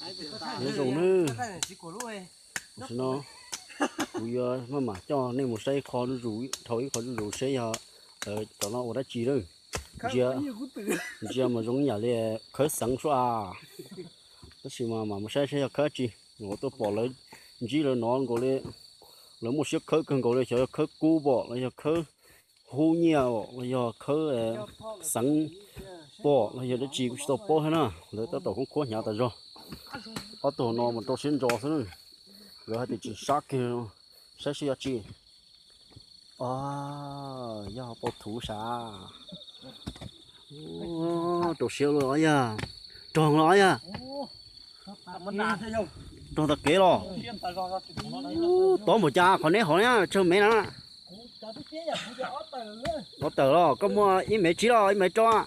Nyob zoo nawb. Tam sim no kuv yuav maj mam coj nej mus saib ib qho zuj zus, dhau ib qho zuj zus seb yog lawv cov no ua dab tsi lawm. Ntsia, ntsia mas zoo ib yam li khawb xeev suab a. Tab sis mas mam mus saib seb yog khawb dab tsi. Ua tuaj pom lawv ntsib lawv no nkaus li, lawv muaj siab khawb kawg nkaus li, xyov yog khawb kub pom los yog khawb hub nyiaj los yog khawb xeev pom los yog dab tsi kuj tsis tau paub thiab na. Lawv tab tom khoob khuab hnyav tas zog. Ob tug no mus rau siab ntso xwb na. Lawv hais tias tsis sab kiag, saib seb yog tsi. Yog pau thuv sav. Rau siab los yog, rog los yog, rog tag kev los. Tob npaum cas qhov neb hov na, tsawg mev na? Ob tawm los koj muaj ib mev tsib los ib mev rau?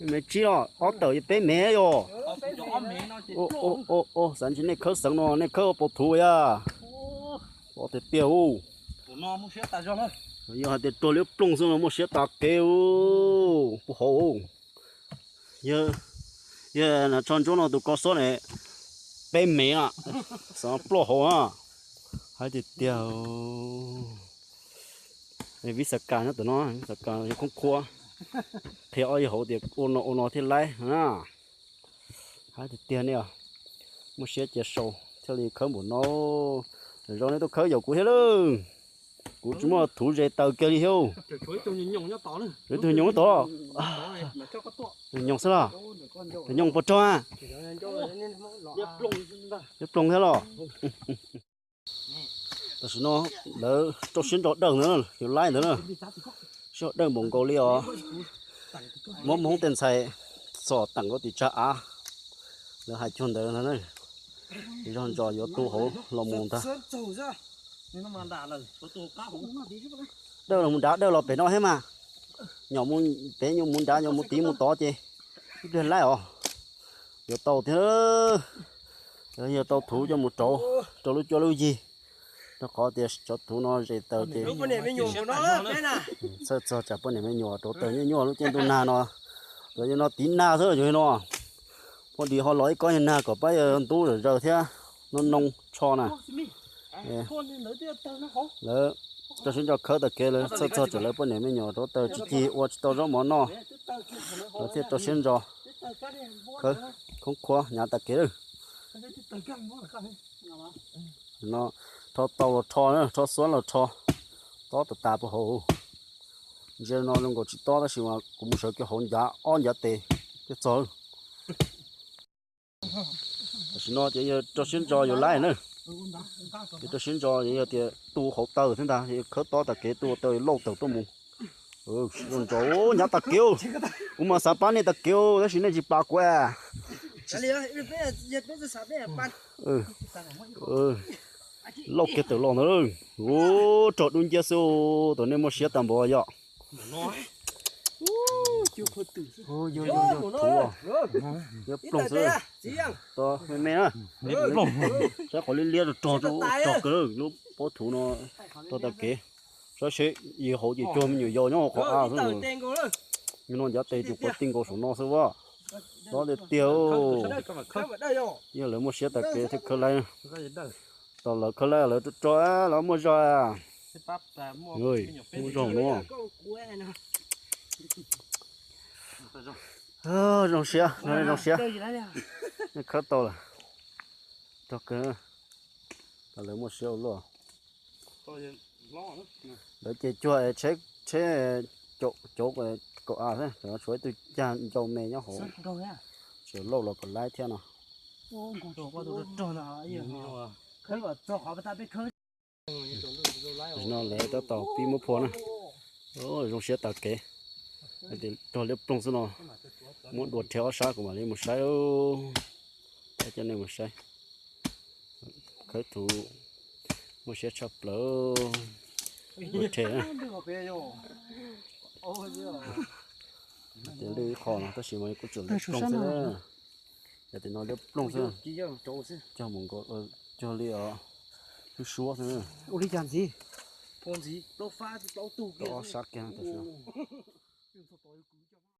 Ib mev tsib los ob tawm peb mev yom. Xav ntshe nej khawb xeev no nej khawb ua pau thuv yog. Pom tiag tiag hu. Yog hais tias rog liab ploog xwb no muaj siab tas kev hu. Puag hauv, yog na, tsho ntsuab no tus ko xob ne, peb mev na, xav ploj hauv na. Hais tiag tiag. Vib xav kas nyob tom no, vib xav kas yog khoob khuab, qhia ob yawg hauv tias ua no ua no thiaj laib na. Hais tiag tiag ne, muaj siab cia sau thiaj li khawb npaum no. Zoo nej tuaj khawb yaum kuv thiab lauj. Kuv tsis muaj thuv ze taws kiag li thiab. Ib tug nyoos tod, nyoos xwb los? Nyoos puas rog? Liab ploog thiab los? Tam sim no lawv rau siab ntso dawj ntawd, yuav laib ntawd na. Siab dawj npaum nkaus li os. Muab hmoob tej ntxhais txom teem rau tim tsag av, lawv hais cuag ntawd ntag. Zog ntsos yuav tu hauv los mus ntag. Dawj los mus nrad, dawj los pem no thiab mas. Nyom mus pem, nyom mus nrad, nyom mus tid mus tod ces ib pliag laib os. Yuav tau thiab, yog tau thuv coj mus rauv rau lub cuab lub yig, rau qhov tias cov thuv no zes taws ces txhawj txog tsam poj niam me nyuam rauv taws nyuaj nyuaj lub caij ntuj nag no. Lawv yog no tiv nag xwb yog no, poj di ho los ib kob yog nag kom pab yog ntub zom zaws thiab, no noo tsho na. Lawv rau siab ntso khawb taws kev, lawv txhawj txog tsam lawv poj niam me nyuam rauv taws tsis cig ua tsis tau zaub mov noj, lawv thiaj rau siab ntso khawb khoob khuab hnyav taws kev lawm. No rho tau los rho, rho xuab los rho, tob tas tas puag hauv. Ntsia no zoo nkaus tsis tob tab sis mas kuv mus sawv kiag hauv ncav ob ncav tes thiaj txog. Tam sim no ces yog rau siab ntso yuav laib na. Ces rau siab ntso yog tias tu hauv taws thiab ntag, khawb tob tas kev tu hauv taws lauj taws tuaj mus. Zoo ntsos hnyav tas kev, kuv mas xav pab nej tas kev tab sis nej tsis pab kuv. Lauj kiag tawm los ntawd, rog dub nciab xwb, tam nej muaj siab tag npaum yom. Liab ploog xwb, me me na. Saib qhov liab liab rog rog kawg lub pob thuv no rau taws kev. Saib seb yog hauv ces cuag me nyuam yaus nyob hauv qhov av xwb. Yog no ncav tes ces quav ti nkaus saum no xwb as. Tob tiag tiag. Yog lawv muaj siab tas kev thiaj khawb laib. Tau lawv khawb laib lawv rog, lawv muaj zog. Muaj zog no. Zoo siab, zoo siab, nej khawb tau lawm. Rog kawg, tau lawv muaj siab ua luaj. Lawv ces cuag tsheb, tsheb caum kaum av xwb, tshuav ib tug cag ncau me nyob hauv. Tseem lauj los kom laib thiab no. No lawv tab tom pib muab phua na. Zoo siab tas kev. Rog liab ploog xwb no. Muab dua rhe ob sab kuv mam li mus saib. Coj nej mus saib. Khawb thuv muaj siab tshaj plaws. Dua rhe na. Tias lwj ib qho no tab sis mas kuj tseem liab ploog xwb na. Yog tias no liab ploog xwb, cog mus nkaus, cog li os, lub suab xwb. Ua li cas ntxiv? Ob sab kiag tab sis.